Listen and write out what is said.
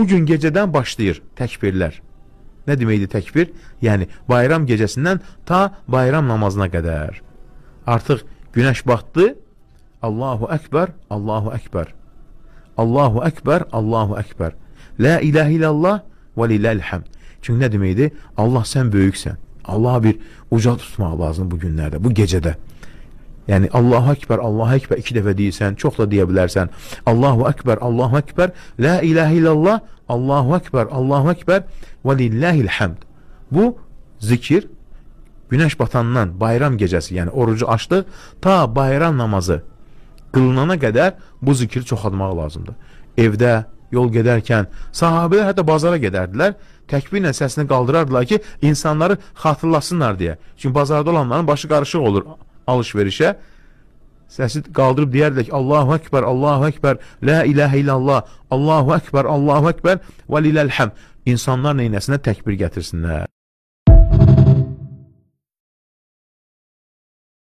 Bugün gecədən başlayır təkbirlər. Nə deməkdir təkbir? Yəni bayram gecəsindən ta bayram namazına qədər. Artıq günəş batdı. Allahu Ekber, Allahu Ekber. Allahu Ekber, Allahu Ekber. La ilahe illallah və lillahil hamd. Çünki nə deməkdir? Allah sən böyüksən. Allah'a bir uca tutmaq lazım bu günlərdə, bu gecədə. Yəni Allahu Ekber, Allahu Ekber iki dəfə deyirsən, çox da deyə bilərsən. Allahu Ekber, Allahu Ekber, La ilahe illallah, Allahu Ekber, Allahu Ekber və lillahil hamd. Bu zikir günəş batandan bayram gecəsi, yəni orucu açdıq, ta bayram namazı qılınana qədər bu zikri çoxaltmaq lazımdır. Evdə, yol gedərkən, sahabələr hətta bazara gedərdilər, təkbirlə səsini qaldırardılar ki, insanları xatırlasınlar deyə. Çünki bazarda olanların başı qarışıq olur alış-verişə. Səsi qaldırıb deyərdilər ki, Allahu Ekber, Allahu Ekber, La ilahe illallah, Allahu Ekber, Allahu Ekber və lilləl hamd. İnsanlar neynəsinə təkbir gətirsinlər.